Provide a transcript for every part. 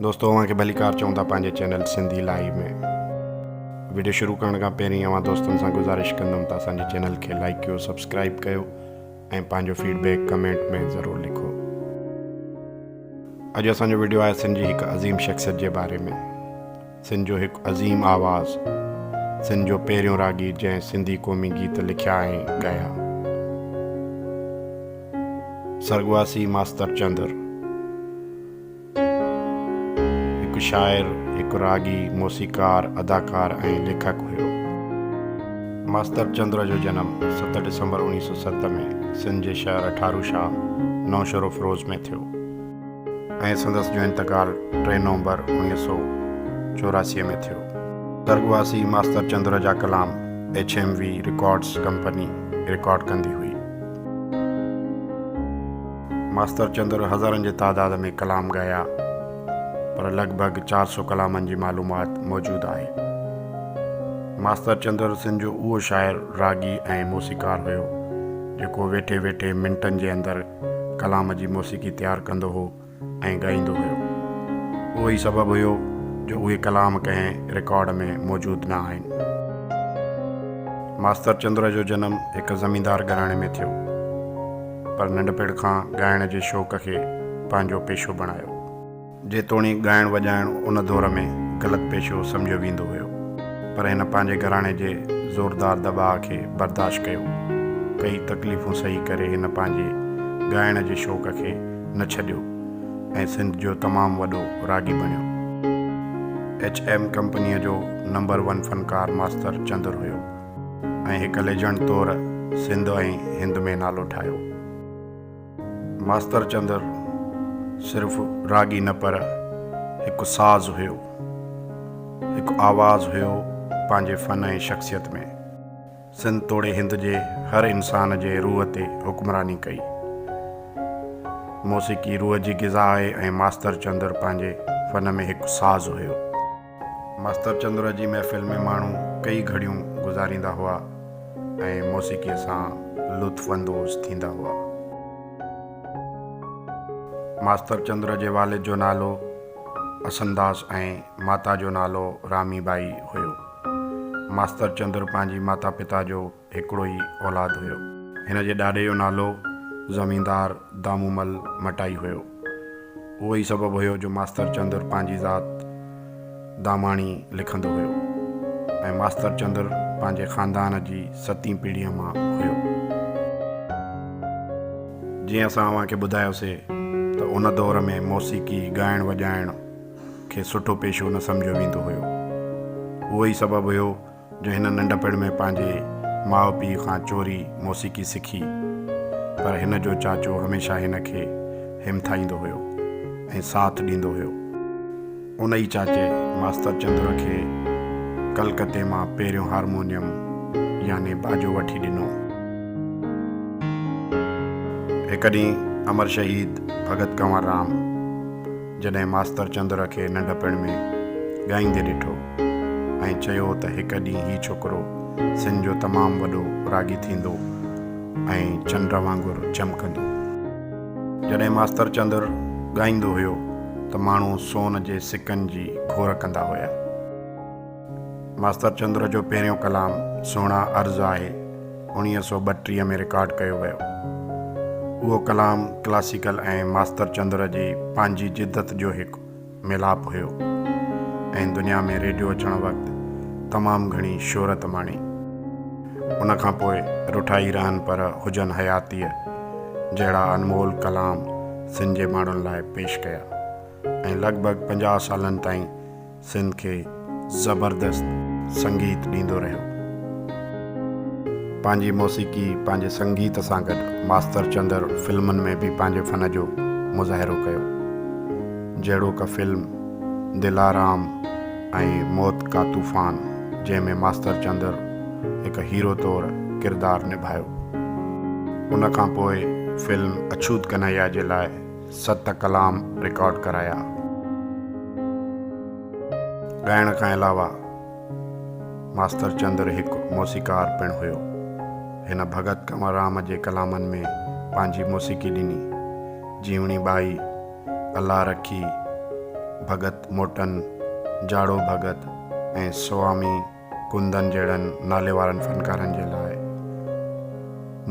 دوستو اوهان کي ڀليڪار چئون ٿا پنهنجي چينل سنڌي لائيو ۾. وڊيو شروع ڪرڻ کان پهرين اوهان دوستن سان گذارش ڪندم ته اسان جي چينل کي لائيڪ ڪيو سبسڪرائيب ڪيو ۽ پنهنجو فيڊ بيڪ ڪمينٽ ۾ ضرور لکو. اڄ اسان جو وڊيو آهي سنڌ جي هڪ عظيم شخصيت جي باري ۾. سنڌ جو هڪ عظيم آواز، سنڌ جو پهريون راڳي جنهن سنڌي قومي گيت لکيا ۽ ڳايا. سرڳواسي ماستر چندر هڪ شاعر، هڪ راڳي، موسيقار، اداڪار ۽ ليکڪ هيو. ماستر چندر جو جنم 7 ڊسمبر 1907 ۾ سنڌ جي شهر ٺارو شاهه، نوشهروفيروز ۾ ٿيو. ۽ سندس جو انتقال 3 نومبر 1984 ۾ ٿيو. سرڳواسي ماستر چندر جا ڪلام H M V records company record ڪندي هئي. ماستر چندر هزارن جي تعداد ۾ ڪلام ڳايا پر لڳ ڀڳ 400 ڪلامن جي معلومات موجود آهي. ماستر چندر سنڌ جو اهو شاعر، راڳي ۽ موسيقار هيو جيڪو ويٺي ويٺي منٽن جي اندر ڪلام جي موسيقي تيار ڪندو هو ۽ ڳائيندو هيو. اهو ئي سبب هيو جو اهي ڪلام ڪنهن رڪارڊ ۾ موجود نه آهن. ماستر چندر جو جنم هڪ زميندار گهراڻي ۾ ٿيو، پر ننڍپڻ کان ڳائڻ جي شوق کي پنهنجو پيشو بڻايو. جيتوڻيڪ ڳائڻ وڄائڻ ان دور ۾ غلط پيشو سمجهيو ويندو هيو، پر هن پنهنجي گهراڻي جي زوردار دٻاء کي برداشت ڪيو. ڪئي تڪليفون سهي ڪري هن پنهنجي ڳائڻ جي شوق کي نه ڇڏيو ۽ سنڌ جو تمام وڏو راڳي بڻيو. ايڇ ايم ڪمپنيء جو نمبر ون فنڪار ماستر چندر هيو ۽ هڪ ليجنڊ طور سنڌ ۽ هند ۾ نالو ٺاهيو. ماستر چندر صرف راڳي نه پر هڪ ساز هيو، هڪ آواز هيو پنهنجي فن ۽ شخصيت ۾ سنڌ توڙي هند جي هر انسان جي روح تي حڪمراني ڪئي. موسيقي روح جي غذا آهي ۽ ماستر چندر پنهنجي فن ۾ هڪ ساز هيو. ماستر چندر جي محفل ۾ ماڻهو ڪئي گهڙيون گذاريندا هئا ۽ موسيقيء سان لطف اندوز ٿيندا هئا. ماستر چندر جي والد جو نالو اسنداس ۽ ماتا جو نالو رامي ٻائي هيو. ماستر چندر پنهنجي ماتا پتا جو هڪڙو ئي اولاد هيو. هن جي ڏاڏي جو نالو زميندار دامومل مٽائي هيو. اهو ئي سبب هيو جو ماستر چندر پنهنجي ذات داماڻي لکندو هيو ۽ ماستر چندر پنهنجي خاندان جي ستين پيڙهيء مان هيو. جيئن اسان اوهان کي ٻڌايوسي ته ان دور ۾ موسيقي، ڳائڻ وڄائڻ کي سٺو پيشو نه سمجهيو ويندو هيو. اهو ئي سبب هيو جو هن ننڍپڻ ۾ پنهنجي ماء پيء کان چوري موسيقي سکي، پر هن جو چاچو هميشه هن کي همٿائيندو هيو ۽ ساٿ ڏيندو هيو. ان ئي چاچي ماستر چندر کي ڪلڪتي مان پهريون هارمونيم يعني باجو وٺي ڏنو. هڪ ڏينهن امر شهيد ڀڳت ڪنور رام جڏهن ماستر چندر کي ننڍپڻ ۾ ڳائيندي ڏٺو ۽ چيو ته هڪ ڏينهن هي ڇوڪرو سنڌ جو تمام وڏو راڳي ٿيندو ۽ چنڊ وانگر چمڪندو. جڏهن ماستر چندر ڳائيندو هيو ته ماڻهو سون جي سڪن جي گهور ڪندا هيا. ماستر چندر جو پهريون ڪلام سهڻا عرض آهي 1932 ۾ رڪارڊ ڪيو ويو. اهو ڪلام ڪلاسيڪل ۽ ماستر چندر جي پنهنجي جدت جو هڪ ميلاپ هيو ۽ دنيا ۾ ريڊيو اچڻ وقت تمام گهڻي شهرت ماڻي. ان کان پوء رٺائي رهن پر هجن حياتيء جهڙا انمول ڪلام سنڌ جي ماڻهن لاء پيش ڪيا ۽ لڳ ڀڳ 50 سالن تائين سنڌ کي زبردست سنگيت ڏيندو رهيو. پنهنجي موسيقي پنهنجي سنگيت سان گڏ ماستر چندر فلمن ۾ به پنهنجي فن جو مظاهرو ڪيو. جهڙوڪ فلم دلارام ۽ موت ڪا طوفان جنهن ۾ ماستر چندر هڪ هيرو طور ڪردار نڀايو. ان کان پوء فلم اڇوت ڪنهيا جي لاء ست ڪلام رڪارڊ ڪرايا. ڳائڻ کان علاوه ماستر چندر هڪ موسيقار پڻ هيو. هن ڀڳت ڪنور رام جي ڪلامن ۾ پنهنجي موسيقي ڏني. جيوڻي ٻائي، الله رکي، ڀڳت موٽن، جاڙو ڀڳت ۽ سوامي ڪندن جهڙن ناليوارن فنڪارن جي لاء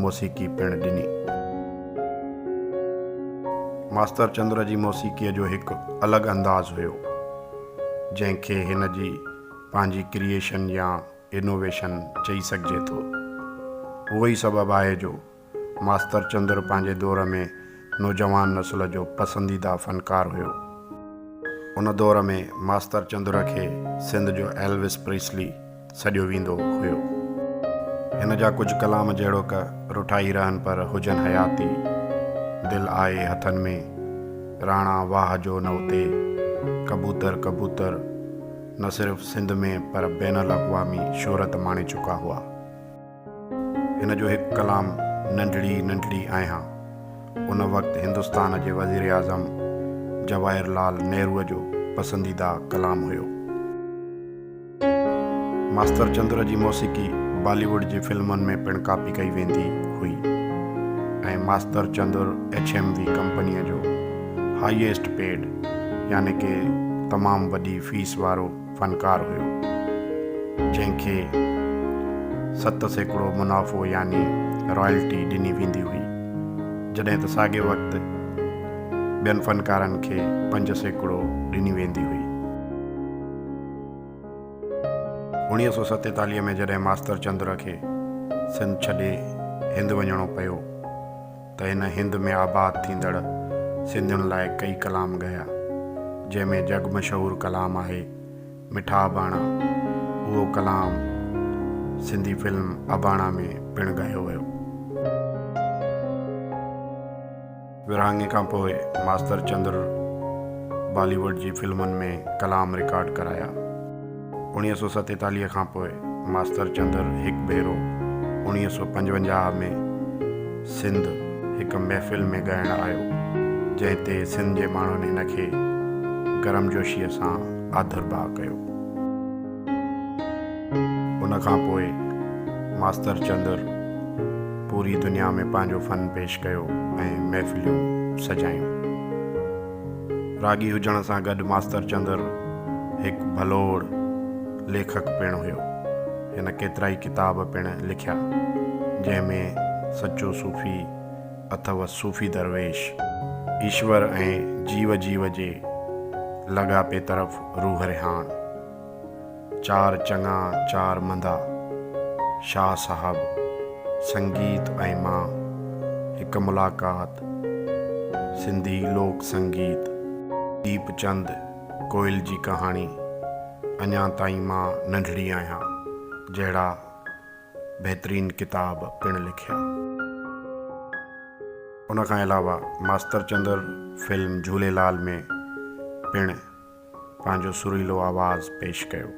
موسيقي پڻ ڏني. ماستر چندر جي موسيقيء جو هڪ الڳ انداز هيو، جنهن کي هن جي پنهنجي ڪريئيشن يا انوويشن چئي سگهجي ٿو. اهو ئي سبب آهي جو ماستر چندر پنهنجي دور ۾ نوجوان نسل جو پسنديده فنڪار هيو. ان دور ۾ ماستر چندر کي سنڌ جو ايلوس پريسلي سڏيو ويندو هيو. هن جا ڪجهه ڪلام جهڙوڪ رٺائي رهن پر هجن حياتي، دل آهي هٿن ۾، راڻا واهه جو نه اتي، ڪبوتر ڪبوتر نه صرف سنڌ ۾ پر بين الاقوامي شهرت ماڻي چڪا هئا. هن جو هڪ ڪلام ننڍڙي ننڍڙي آهيان ان وقت هندستان جي وزيراعظم جواهر لال نهروء جو پسنديده ڪلام هيو. ماستر چندر جي موسيقي بالي ووڊ جي فلمن ۾ پڻ ڪاپي ڪئي ويندي هئي ۽ master Chandar H M V ڪمپنيء جو هائيسٽ پيڊ يعني ڪي تمام وڏي فيس وارو فنڪار هيو، جنهن کي 7% منافعو يعني رائلٽي ڏني ويندي هئي، جڏهن ته ساڳئي وقت ٻين فنڪارن کي 5% ڏني ويندي هئي. 1947 ۾ جڏهن ماستر چندر کي سنڌ ڇڏي هند وڃڻو پيو ته هن هند ۾ آباد ٿيندڙ سنڌين لاء ڪئي ڪلام ڳايا، جنهن ۾ جڳ مشهور ڪلام آهي مٺا اباڻا، اهو ڪلام سنڌي فلم اباڻا ۾ پڻ ڳايو ويو. ورهاڱي کان پوء ماستر چندر بالي ووڊ جي فلمن ۾ ڪلام رڪارڊ ڪرايا. 1947 کان پوء ماستر چندر هڪ ڀيرو 1955 ۾ سنڌ هڪ محفل ۾ ڳائڻ آيو، جنهن تي سنڌ جي ماڻهن هن کي گرمجوشيء سان آڌرڀاء ڪيو. ان کان پوء ماستر چندر پوري دنيا ۾ پنهنجو فن پيش ڪيو ۽ محفليون سجايون. راڳي هجڻ سان گڏ ماستر چندر هڪ ڀلوڙ ليکڪ پڻ هيو. هن ڪيترائي ڪتاب پڻ لکيا، جنهن ۾ سچو صوفي اٿو صوفي درويش، ايشور ۽ جيو جيو جي لاڳاپي طرف روح رهاڻ، چار چڱا چار مندا، شاهه صاحب، سنگيت ۽ مان، هڪ ملاقات، سنڌي لوڪ سنگيت، ديپ چند، ڪوئل جي ڪهاڻي، اڃا تائين مان ننڍڙي آهيان جهڙا بهترين ڪتاب پڻ لکيا. ان کان علاوه ماستر چندر فلم جهوليلال ۾ پڻ پنهنجو سريلو آواز پيش ڪيو.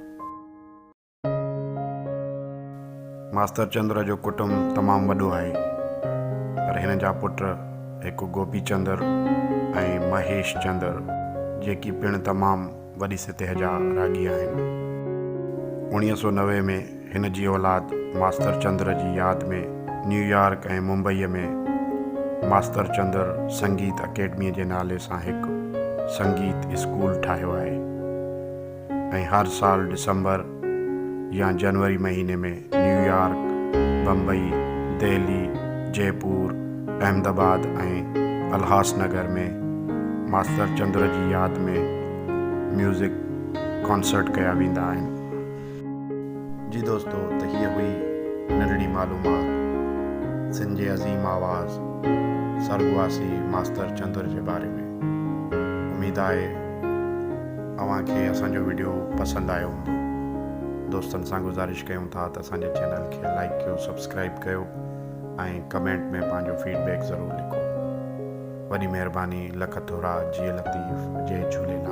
ماستر چندر جو ڪٽنب تمام وڏو آهي، پر هن جا پٽ هڪ گوپي چندر ۽ مهيش چندر جيڪي پڻ تمام وڏي سطح جا راڳي آهن. 1990 ۾ هن جي اولاد ماستر چندر جي ياد ۾ نيويارڪ ۽ ممبئيء ۾ ماستر چندر سنگيت اڪيڊميء جي نالي سان هڪ سنگيت اسڪول ٺاهيو آهي ۽ هر سال ڊسمبر يا جنوري مهيني ۾ نيويارڪ، بمبئي، دهلي، جئپور، احمد آباد ۽ الهاس نگر ۾ ماستر چندر جي ياد ۾ ميوزڪ ڪانسرٽ ڪيا ويندا آهن. جي دوستو ته هيء هئي ننڍڙي معلومات سنڌ جي عظيم آواز سرڳواسي ماستر چندر جي باري ۾ اميد آهي اوهان کي اسان جو وڊيو پسند آيو هوندو دوستن سان گذارش ڪيون ٿا ته اسان جي چينل کي لائيڪ ڪيو سبسڪرائيب ڪيو ۽ ڪمينٽ ۾ پنهنجو فيڊ بيڪ ضرور لکو وڏي مهرباني لک ٿورا جيئي لطيف جئي جهوليلال.